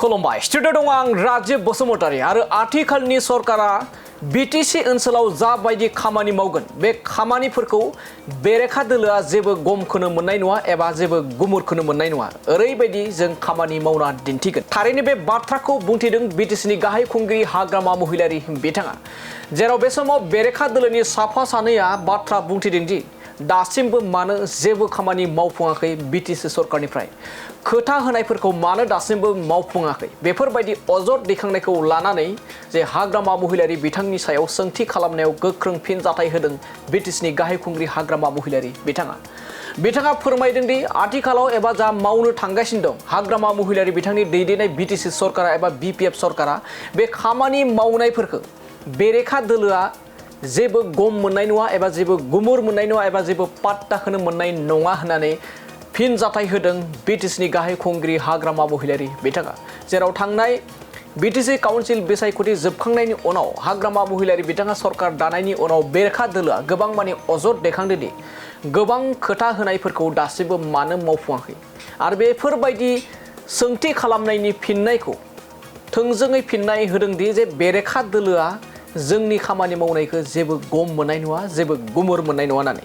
खुलुमबाय स्टुडियो दं आं राजीव बसुमतारी आरो आथिखालनि सरकारा बीटीसी ओनसोलाव जा बायदि खामानि मावगोन बे खामानिफोरखौ बेरेखा दोलोआ जेबो गमखोनो मोननाय नङा एबा जेबो गुमुरखोनो मोननाय नङा ओरैबायदि जों खामानि मावना दिन्थिगोन थारैनो बे बाथ्राखौ बुंथिदों बीटीसीनि गाहाय खुंगिरि हाग्रामा महिलारि बिथाङा जेराव बे समाव बेरेखा दोलोनि साफा सानैया बाथ्रा बुंथिदों दि दासिमबो मानो जेबो खामानि मावफुङाखै बीटीसी सरकारनिफ्राय खोथा होनायफोरखौ मानो दासिमबो मावफुङाखै बेफोरबायदि अजद दैखांनायखौ लानानै जे हाग्रामा महिलारि बिथांनि सायाव सोंथि खालामनायाव गोख्रों फिनजाथाय होदों बीटीसीनि गाहाय खुंगिरि हाग्रामा महिलारि बिथाङा फोरमायदों दि आथिखालाव एबा जा मावनो थांगासिनो दं हाग्रामा महिलारि बिथांनि दैदेननाय बीटीसी सरकारा एबा बीपीएफ सरकारा बे खामानि मावनायफोरखौ बेरेखा दोलोआ जेबो गम मोननाय नङा एबा जेबो गुमुर मोननाय नङा एबा जेबो पात्ता होनो मोननाय नङा होननानै फिनजाथाय होदों बीटीसीनि गाहाय खुंगिरि हाग्रामा महिलारि बिथाङा जेराव थांनाय बीटीसी काउन्सिल बिसायख'थि जोबखांनायनि उनाव हाग्रामा महिलारि बिथाङा सरकार दानायनि उनाव बेरेखा दोलोआ गोबां माने अजद दैखांदों दि गोबां खोथा होनायफोरखौ दासिमबो मानो मावफुङाखै आरो बेफोरबायदि सोंथि खालामनायनि फिननायखौ थोंजोङै फिननाय होदों दि जे बेरेखा दोलोआ जोंनि खामानि मावनायखौ जेबो गम मोननाय नङा जेबो गुमुर मोननाय नङा होननानै